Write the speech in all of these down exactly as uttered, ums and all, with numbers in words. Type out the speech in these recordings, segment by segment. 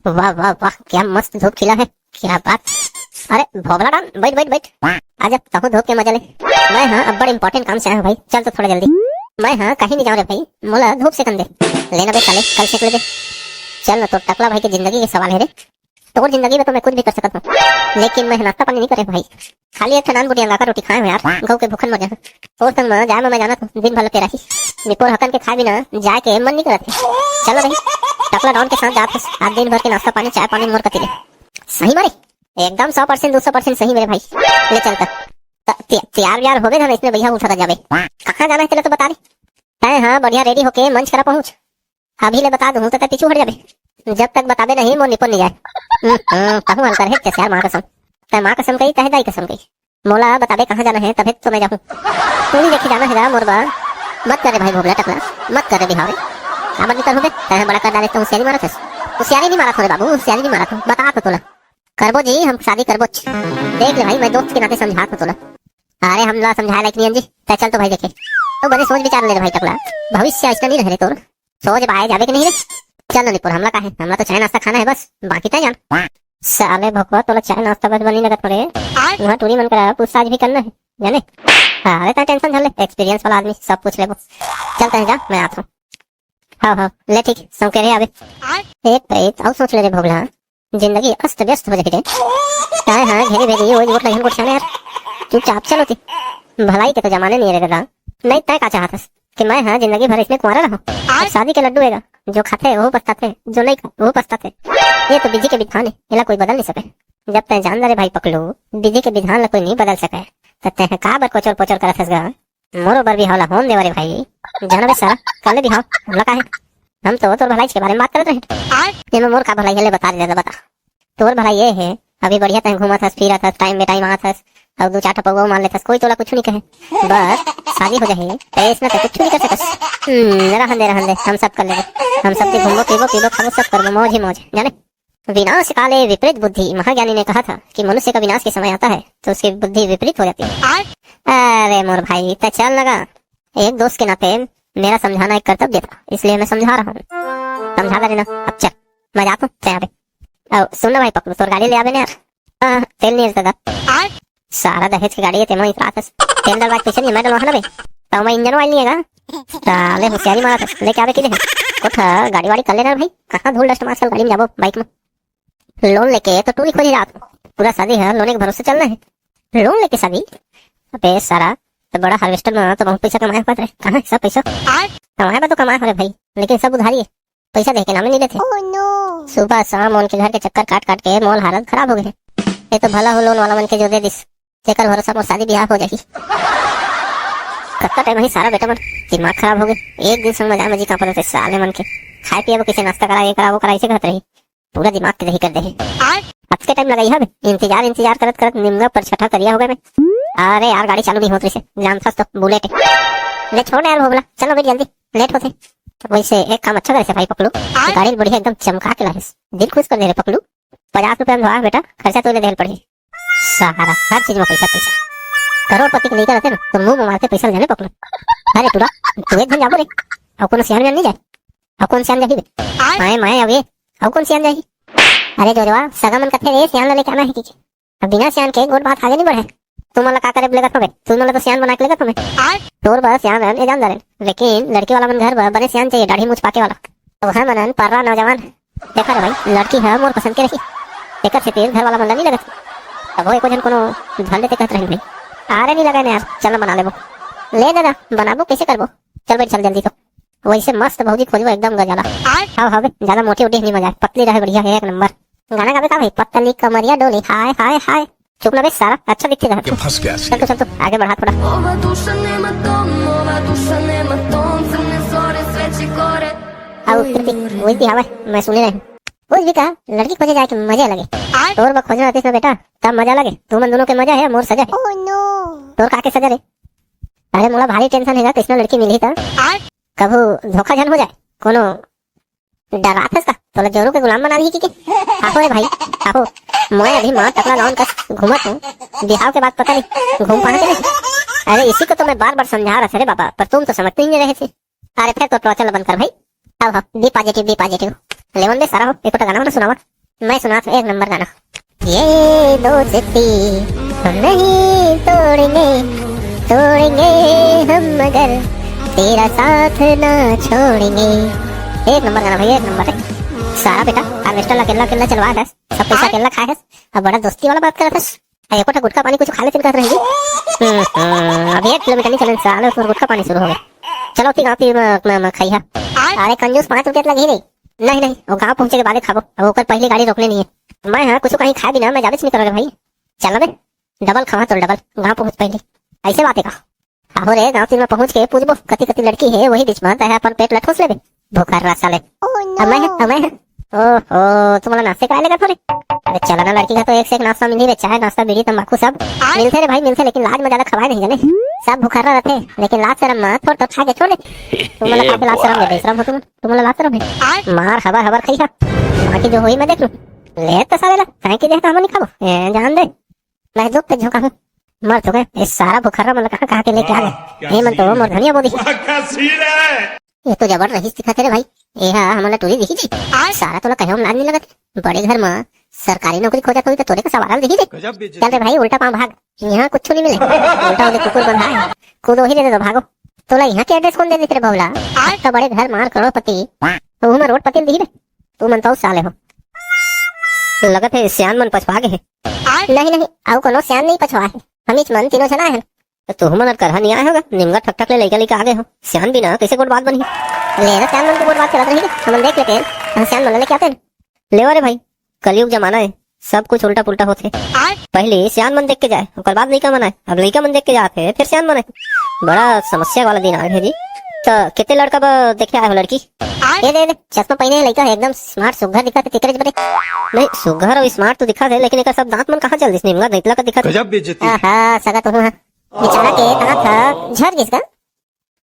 वाह वाह वाह, क्या मस्त धूप खिला है, क्या बात। अरे भोभला डान, बैठ बैठ बैठ, आजा तहूँ धूप के मजा ले। मैं हाँ अब बड़ इंपॉर्टेंट काम से आया हूँ भाई, चल तो थोड़ा जल्दी। मैं हाँ कहीं नहीं जाऊँ रे भाई, मोला धूप सेकन दे। लेना बे साले, कल सेक लेबे। चल ना, तो टकला भाई की जिंदगी के सवाल है रे। तोर जिंदगी में तो मैं कुछ भी कर सकत हूँ, लेकिन मैं नाश्ता पानी नहीं करे भाई। खाली एक ठन नान बुटी अंगाका रोटी खाए हूँ यार, गऊ के भूखन मर जाहूँ। तोर संग में जाए में मैं जानत हूँ, दिन भर लपेरा ही। निपोर हकन के खाए बिना जाए के मन नहीं करत है। चलो भाई, टकला डॉन के साथ जात हस, आज दिन भर के नाश्ता पानी, चाय पानी मोर कती ले। सही मारे, एकदम सौ परसेंट, दो सौ परसेंट सही मेरे भाई। ले चल कर। त-, ते-, तैयार व्यार होबे ना, इसमें भैया उठा कर जाबे। कहाँ जाना है तेला तो बता दे। तय हाँ बढ़िया रेडी होके मंच करा पहुँच। अभी ले बता दूँ तो तय पीछू हट जाबे। जब तक बताबे नहीं मोर निपोर नहीं जाए। हम्म, हम्म, कहूँ हल्का रहे, कैसे यार माँ कसम। तय माँ कसम कही, तय दाई कसम कही। मोला बताबे कहाँ जाना है, तभे तो मैं जाहूँ। तू नहीं देखे जाना है गा मोर बा। मत कर रे भाई भोभला टकला, मत कर रे बिहाव रे। काबर नहीं करहूँ बे, तय बड़ा कर डाले तो होशियारी मारत हस। होशियारी नहीं मारत हूँ रे बाबू, होशियारी नहीं मारत हूँ, बता तो तोला। करबो जी, हम शादी करबो। देख ले भाई, मैं दोस्त के नाते समझात हूँ तोला। अरे हमला समझाए लायक नहीं जी, तय चल तो भाई देखे। तो बने सोच विचार ले रे भाई टकला, भविष्य ऐसा नहीं रहे रे तोर। सोच बाय जाबे कि नहीं रे? चल ना निपुर, हमला का है, हमला तो चाय नाश्ता खाना है बस, बाकी तय जान। साले भोकवा, तोला चाय नाश्ता बस बनी लगत हो रे। आय। वहाँ टूरी मन करा पूछताछ भी करना है, जाने। अरे तय टेंशन झन ले, एक्सपीरियंस वाला आदमी, सब पूछ लेबो। चल तय जा, मैं आत हूँ। हाँ हाँ, ले ठीक, सौके रे आबे। आय। एक पे एक, अउ सोच ले रे भोगला, जिंदगी अस्त व्यस्त हो जाही रे। तय हाँ घेरी भेरी, ओई वोट लगिन गोठियाने यार। चुपचाप चल ओती। भलाई के तो जमाने नहीं रे दादा। नहीं तय का चाहत हस? कि मैं हाँ जिंदगी भर इसमें कुंवारा रहूं। अब शादी के लड्डू एगा, जो खाथे वो पछताथे, जो नहीं खा वो पछताथे। ये तो विधि के विधान है, एला कोई बदल नहीं सके। जब तय जान ले रे भाई पकलू, विधि के विधान ला कोई नहीं बदल सके, त तय काबर कोचर पोचर करत हस गा? मोरो बर बिहाव ला होन देवा रे भाई। जाना बे सारा, कर ले बिहाव, हमला का है? हम तो तोर भलाई के बारे में बात करत रहे। आय। एमे मोर का भलाई है, ले बता दे, बता। तोर भलाई ये है, अभी बढ़िया तय घूमत हस, फिरत हस, टाइम बे टाइम आत हस, अउ दू चार ठपौआ मार लेत हस, कोई तोला कुछ नहीं कहे। बस शादी हो जाही, तय इसमें तय कुछ नहीं कर सकस। हम्म, रहन दे, रहन दे, हम सब कर लेबो। हम सब से घूमबो, पीबो, पीबो, खाबो, सब करबो, मौज ही मौज, जाने। विनाश काले विपरीत बुद्धि। महाज्ञानी ने कहा था कि मनुष्य का विनाश के समय आता है तो उसकी बुद्धि विपरीत हो जाती है। अरे मोर भाई, तय चल लगा, एक दोस्त के नाते मेरा समझाना एक कर्तव्य था, इसलिए मैं समझा रहा हूँ। समझा दे ना, अब चल, मैं जाता हूँ, तय आबे। अब सुन ना भाई पकलू, तोर गाड़ी ले आबे ना यार। हाँ, तेल नहीं है दादा। सारा दहेज के गाड़ी है, तेमा इतरात हस। तेल डलवा के पीछे नहीं, मैं डलवा ना बे। तो मैं इंजन ऑयल नहीं है का? साले होशियारी मारत हस, लेके आबे की दे। उठ, गाड़ी वाड़ी कर लेना भाई। कहाँ धूल डस्ट में आजकल गाड़ी में जाबो, बाइक में। लोन लेके तो टूरी खोजे जात। पूरा शादी है, लोन के भरोसे चलना है। लोन लेके शादी? अबे सारा, तो बड़ा हार्वेस्टर में तो बहुत पैसा कमाया हुआ रे। कहाँ है सब पैसा? कमाया बा तो कमाया हो रे भाई, लेकिन सब उधारी है। पैसा दे के नाम नहीं लेते। सुबह शाम उनके घर के चक्कर काट काट के मोल हालत खराब हो गए। ये तो भला हो लोन वाला मन के जो दे दिस, जेकर भरोसा मोर शादी ब्याह हो जाही। कतका टाइम ही सारा बेटा मन दिमाग खराब हो गए। एक दिन संग मजा मजी कांपत होते साले मन के। खाए पिए वो किसे नाश्ता करा, ये करा, वो करा, इसे कहत रही। पूरा दिमाग के दही कर दे है। आज के टाइम लगाई हवे, इंतजार, इंतजार करत करत निमगा पर छठा करिया हो गए मैं। अरे यार, गाड़ी चालू नहीं होत रही से, जानथस तो बुलेट है। ले छोड़ ना यार भोबला, चलो बैठ जल्दी, लेट होते। वैसे एक काम अच्छा करे से भाई पकलू, गाड़ी बढ़िया एकदम चमका के लाहिस, दिल खुश कर दे रे पकलू। पचास रुपया में धोआ बेटा, खर्चा तो ले देल पड़ी। सहारा, हर चीज में पैसा, पैसा। करोड़पति के लइका रहते ना, तो मुंह में मारते पैसा ले जाने पकलू। अरे टूरा, तू एक दिन जाबो रे, अउ कोनो सियान में नहीं जाए। अउ कौन सियान जाही बे? माए, माए, अबे, अउ कौन सियान जाही? अरे जोजवा, सगा मन कथे रे, सियान ला लेके आना है कि? अब बिना सियान के गोठ बात आगे नहीं बढ़े। तुमन ला का करे लेगत हवे? तुमन ला तो सियान बना के लेगत हवे। तोर बर सियान रहन, ये जान डारेन। लेकिन लड़की वाला मन घर बर बने सियान चाहिए, दाढ़ी मूछ पाके वाला। तो है मनन पर्रा नौजवान। देखा रे भाई, लड़की है मोर पसंद के रही। एकर से तेज घर वाला मन ला नहीं लगत। अब वो एको जन कोनो धर लेते कहत रही भाई। अरे नहीं लगा यार, चल ना बना लेबो। ले दादा, बनाबो कैसे करबो? चल बैठ, चल जल्दी तो। वैसे मस्त भौजी खोजबो एकदम गजाला। हाव, हाव बे, ज्यादा मोटी उटी नहीं मजा आए, पतली रहे बढ़िया है एक नंबर। गाना गाबे का भाई? पतली कमरिया डोली, हाय, हाय, हाय। चुप ना बे सारा, अच्छा दिखते रहा। ये फंस गया चल तो, चल तो, आगे बढ़ा थोड़ा। Ova duša nema ton, ova duša nema ton, crne zore sveći gore. आओ, कृति, वही भी हवा, मैं सुने रहे हूँ। वो भी का, लड़की खोजे जाए के मजे लगे। तोर बा खोजना आतिस ना बेटा, तब मजा लगे। तुमन दोनों के मजा है, मोर सजा है। तोर का के सजा रे? अरे मोला भारी टेंशन हेगा, किसना लड़की मिलही त। कभू धोखा झन हो जाए, कोनो डरात हस का? तोला जोरू के गुलाम बना दिही कि के? आहो रे भाई, आहो। मोए अभी माँ टकला लाउन कस घूमत हूँ। बिहाव के बाद पता नहीं, घूम पाना के नहीं। अरे इसी को तो मैं बार बार समझा रहा था रे बाबा, पर तुम तो समझते ही नहीं रहे थे। अरे फिर तो टॉर्चर बंद कर भाई। अब हाँ, बी पॉजिटिव, बी पॉजिटिव। लेवन दे सारा हो, एक ठो गाना वाना सुनावा। मैं सुनात हूँ एक नंबर गाना। ये दोस्ती हम नहीं तोड़ेंगे, तोड़ेंगे हम मगर तेरा साथ ना छोड़ेंगे। एक नंबर गाना भाई, एक नंबर है। सारा बेटा हार्वेस्टर ला अकेला अकेला चलवा है, सब पैसा हाँ। अकेला खाए है, अब बड़ा दोस्ती वाला बात करत है। अरे, एको ठा गुटखा पानी कुछ खा लेते कहत रहेंगे। हम्म, हम्म, अभी एक किलोमीटर नहीं चले साले, उसमें गुटखा पानी शुरू हो गया। चलो ठीक है, फिर मैं, मैं, मैं खाई है। अरे कंजूस, पाँच रुपया तो लगी नहीं। नहीं नहीं, वो गाँव पहुँचे के बाद खाबो, अब ओकर पहले गाड़ी रोकने नहीं है। मैं हाँ कुछ कहीं खाए बिना मैं जाबे नहीं करोगे भाई। चल बे, डबल खावा तो डबल, गाँव पहुँच पहले। ऐसे बात है का? आहो रे, गाँव तीर में पहुँच के पूछबो कति कति लड़की है, वही बीच में तय अपन पेट ल ठोस लेबे। भूखा रहा साले। Oh, no। अब मैं है, अब मैं है। ओहो, तुम वाला नाश्ते कराए लेगा थोड़े। अरे चला ना लड़की का तो एक से एक नाश्ता मिली रे, चाय नाश्ता बीड़ी तंबाकू सब। मिलते रे भाई मिलते, लेकिन लाज में ज्यादा खवाए नहीं जाने। सब भूखा रहते, लेकिन लाज शर्म में थोड़ा तो खा के छोड़ दे। तुम वाला खा के लाज शर्म दे, शर्म हो तुम, तुम वाला लाज शर्म है। मार हबर हबर खाई खा, बाकी जो होई मैं देख लूँ। ले तो साले ला, फेंक के दे तो हम नहीं खाबो। ए, जान दे। मैं दुख के झोंका हूँ, मर चुके। ये सारा भुखर्रा मन कहाँ कहाँ के लेके आ गए। ये मन तो मोर धनिया बोदी। ये तो जबर रहीस दिखत हे रे भाई। ये हा हमन ला टूरी दिही जी। सारा तोला कहे लाज नहीं लगत। बड़े घर में सरकारी नौकरी खोजत होई तो तोरे का सवाल दिही जी। चल रे भाई, उल्टा पाँव भाग, यहाँ कुछ नहीं मिले। उल्टा ओदे कुकुर बंधा है, कूदो ही दे दे तो भागो। तोला यहाँ के एड्रेस कौन दे दे रे भवला? आज का बड़े घर मार करोड़पति, तो हूँ मैं रोडपति दिही बे। तू मन तो साले हो। लगत है सियान मन पछवा गए है। नहीं नहीं, अउ कोनो सियान नहीं पछवा है, हमीच मन तीनों जना है। तो तुहू मन करहा नहीं आए होगा, निमगा ठकठक ले लइका लइका आ गए हो। सियान बिना कैसे गोठ बात बनही? ले ना सियान मन के गोठ बात चलत रही, हमन देख लेते हैं, हम सियान मन लेके आते हैं। लेवा रे भाई, कलयुग जमाना है, सब कुछ उल्टा पुल्टा होथे। पहले सियान मन देख के जाए, ओकर बाद लइका मन आए, अब लइका मन देख के जात है, फिर सियान मन आए। बड़ा समस्या वाला दिन आ गए जी। तो कितने लड़का ब-, देखे आए हो लड़की? ये दे, दे, चश्मा पहने है लइका, एकदम स्मार्ट सुग्घर दिखत है, तिकरेज बरे। नहीं, सुग्घर और स्मार्ट तो दिखत है, लेकिन एकर सब दांत मन कहाँ चल दिस? निमगा दैतला का दिखत है। गजब बेइज्जती। आहा, सगा तो हूँ, हाँ। बेचारा के दांत ह झर गिस का?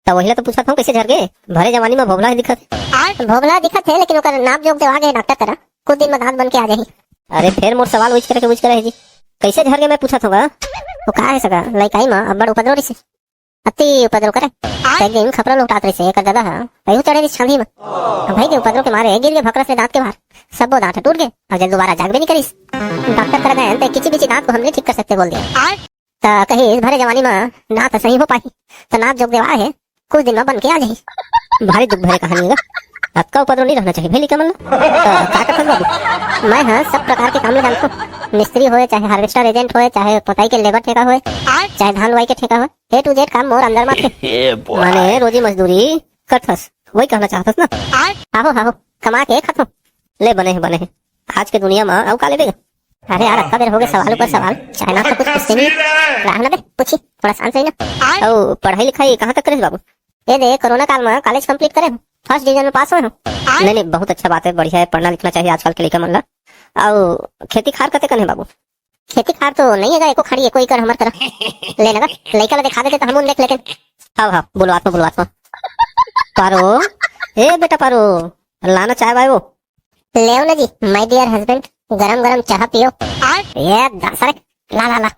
त वही ला तो पूछत हूँ, कैसे झर गे? भरे जवानी में भोभला ही दिखत है। भोभला दिखत है, लेकिन ओकर नाप जोख देवा गए डॉक्टर करा, कुछ दिन में दांत बन के आ जाही। अरे, फिर मोर सवाल उइच करे के उइच करे है जी, कैसे झर गे मैं पूछत हूँ गा? वो का है सगा, लइकाई में अब्बड़ उपद्रव रहिसे। अति उपद्रव करे। तो एक दिन खपरा लुटात रहिसे, एकर दादा ह, अयू चढ़े रहिस छांदी में। अब भाई के उपद्रव के मारे गिर के भकरस ले दांत के बाहर, सब्बो दांत टूट गए। अब जब दोबारा जागबे नहीं करिस, डॉक्टर करा गए, तो किची बिची दांत को हम नहीं ठीक कर सकते बोल दिया। त कहिस भरे जवानी में ना तो सही हो पाही, तो नाप जोख देवा है, कुछ दिन में बन के आ जाही। भारी दुख भरे कहानी है। अतका उपद्रव नहीं रहना चाहिए भाई, लइका मन ला। त का करथस बाबू? मैं हाँ सब प्रकार के काम में जानथों, मिस्त्री होए, चाहे हार्वेस्टर एजेंट होए, चाहे पोताई के लेबर ठेका होए, चाहे धान लुवाई के ठेका होए, A to Z काम मोर अंदर में आथे। माने रोजी मजदूरी करथस, वही कहना चाहथस ना? आहो, आहो, कमा के खाथों। ले बने है, बने है। आज के दुनिया में अउ का लेबे? अरे यार, अतका बेर हो गए सवाल ऊपर सवाल, चाय नाश्ता कुछ पूछते नहीं। रहा ना बे, पूछी, थोड़ा शांत रही ना। अउ पढ़ाई लिखाई कहाँ तक करे बाबू? ये दे, कोरोना काल में कॉलेज कंप्लीट करे हूँ, फर्स्ट डिवीजन में पास हुए हूँ। नहीं, नहीं, बहुत अच्छा बात है, बढ़िया है, पढ़ना लिखना चाहिए आजकल के लइका मन ला। अउ खेती खार कते कन है बाबू? खेती खार तो नहीं है गा, एको खाड़ी, एको एकड़ हमर करा। ले ना गा, लइका ला दिखा देते तो हम उन देख लेते। हाँ, हाँ, बुलवात में, बुलवात में। पारो, ए बेटा पारो, लाना चाय वाय वो। लेव ना जी, my dear husband, गरम गरम चाह पियो। ये दस रे, ला, ला, ला।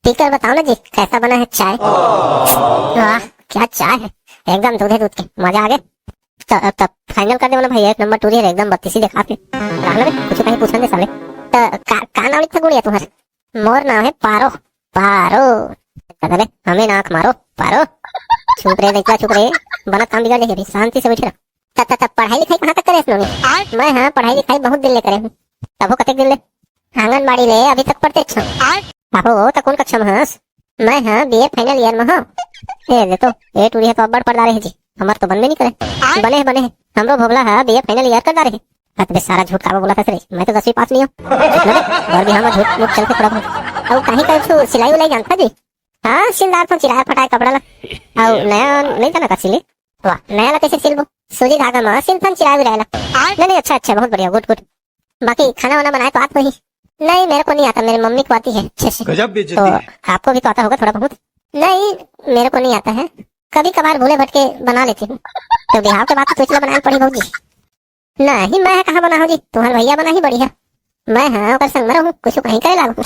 पीकर बताओ ना जी, कैसा बना है चाय? वाह, क्या चाय है, एकदम दूधे दूध के, मजा आ गया। त-, तब फाइनल कर देवो ना भाई, एक नंबर टूरी है, एकदम बत्तीसी दिखा के। राहुल बे, कुछ कहीं पूछन दे साले। त-, का, का नाम लिखा गुड़िया तुम्हारे? मोर नाम है पारो, पारो। दादा बे, हमें ना आँख मारो, पारो। चुप रे, लइका, चुप रे। बनत काम बिगड़ जाही अभी, शांति से बैठे रह। त, त, त, पढ़ाई लिखाई कहाँ तक करे हस नोनी? मैं हाँ, पढ़ाई लिखाई बहुत दिन ले करे हूँ। तभो कतेक दिन ले? आंगनबाड़ी ले अभी तक पढ़ते अच्छा। आहो, त कौन कक्षा में हस? मैं हाँ बीए फाइनल ईयर में हूँ। ए दे तो, ए टूरी है तो अब्बड़ पढ़दारे है जी, हमर तो बनबे नहीं करे। बने है, बने है, हमरो भोभला है बीए फाइनल ईयर कर डारे है। अत बे सारा झूठ काबर बोला था रे, मैं तो दसवीं पास नहीं हूँ। झूठ ना बे, और भी हम झूठ मूठ चलते थोड़ा बहुत। अब कहीं का छू सिलाई उलाई जानता जी? हाँ, सिलदार तो चिराया फटाए कपड़ा ला। अब नया नहीं था ना का सिले? वाह, नया ला कैसे सिलबो? सूजी धागा में सिलथन चिराया भी रहेला। नहीं, नहीं, अच्छा, अच्छा, बहुत बढ़िया, गुड, गुड। बाकी खाना वाना बनाए तो आता ही? नहीं, मेरे को नहीं आता, मेरी मम्मी को आती है अच्छे से। गजब बेइज्जती तो है। आपको भी तो आता होगा थोड़ा बहुत? नहीं, मेरे को नहीं आता है, कभी कभार भूले भटके बना लेती हूँ। तो बिहाव के बाद तो चूचला बनाना पड़ी भौजी। नहीं, मैं कहाँ बना हूँ जी, तुम्हारे भैया बना ही बढ़िया। मैं हाँ ओकर संग में रहूँ, कुछ कहीं करे लागू।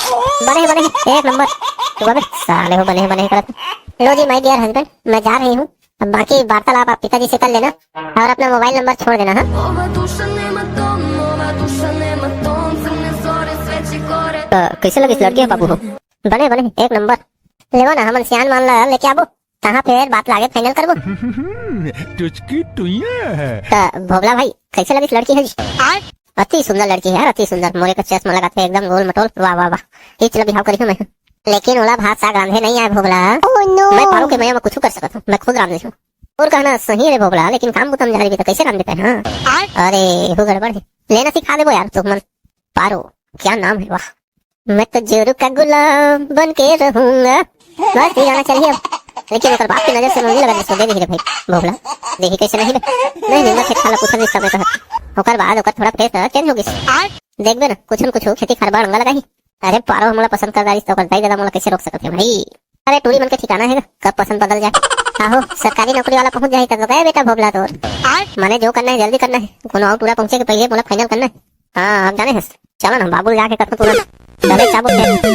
बने, बने, एक नंबर। तू अबे साले हो, बने, बने करत। लो जी, my dear husband, मैं जा रही हूँ। अब बाकी वार्तालाप आप पिताजी से कर लेना और अपना मोबाइल नंबर छोड़ देना, हाँ? त कइसे लगिस लड़की ह बाबू हो? बने बने, एक नंबर। लेवा ना, हमन सियान मन ला लेके आबो, तहाँ फेर बात ला आगे final करबो। टुचकी टुइया है। त भोभला भाई, कइसे लगिस लड़की ह जी? अति सुंदर लड़की हे यार, अति सुंदर। मोरे कस चश्मा लगाथे, एकदम गोल मटोल। वाह वाह वाह, इच ला बिहाव करिहूँ मैं। लेकिन ओला भात साग रांधे नइ आय भोभला। मैं पारो के मया म कुछु कर सकत हूँ, मैं खुद रांध लेहूँ। अउ कहना सही रे भोभला, लेकिन काम बुता म जा रहिबे त कइसे रांध देबे? हाँ। अरे, एहू गड़बड़ हे। लेना सिखा देबो यार तुमन। पारो, क्या नाम है, वाह। मैं तो जोरू का गुलाम बन के रहूंगा। बस ये गाना चलिए अब। लेकिन ओकर बाप के नजर से नोनी लगा जिसको दे दे रे भाई। भोभला, देही कइसे नहीं बे? नहीं, निंदा खेत खाला पूछल रिस समय कहत। ओकर बाद ओकर थोड़ा face change हो गिस। देखबे ना, कुछ न कुछ खेती खार बाड़ंगा लगाही। अरे पारो, हमला पसंद कर डारिस त ओकर दाई ददा मोला कइसे रोक सकत हे भाई? अरे टूरी मन के ठिकाना हे ना, कब पसंद बदल जाए। आहो, सरकारी नौकरी वाला पहुंच जाही तब तो गए बेटा भोभला तोर। माने जो करना हे जल्दी करना हे, कोनो अउ टूरा पहुंचे के पहिले मोला final करना हे। हाँ, अब जाने हस, चलो ना बाबू ल जाके कथों तुरंत। चले चाबो फेर।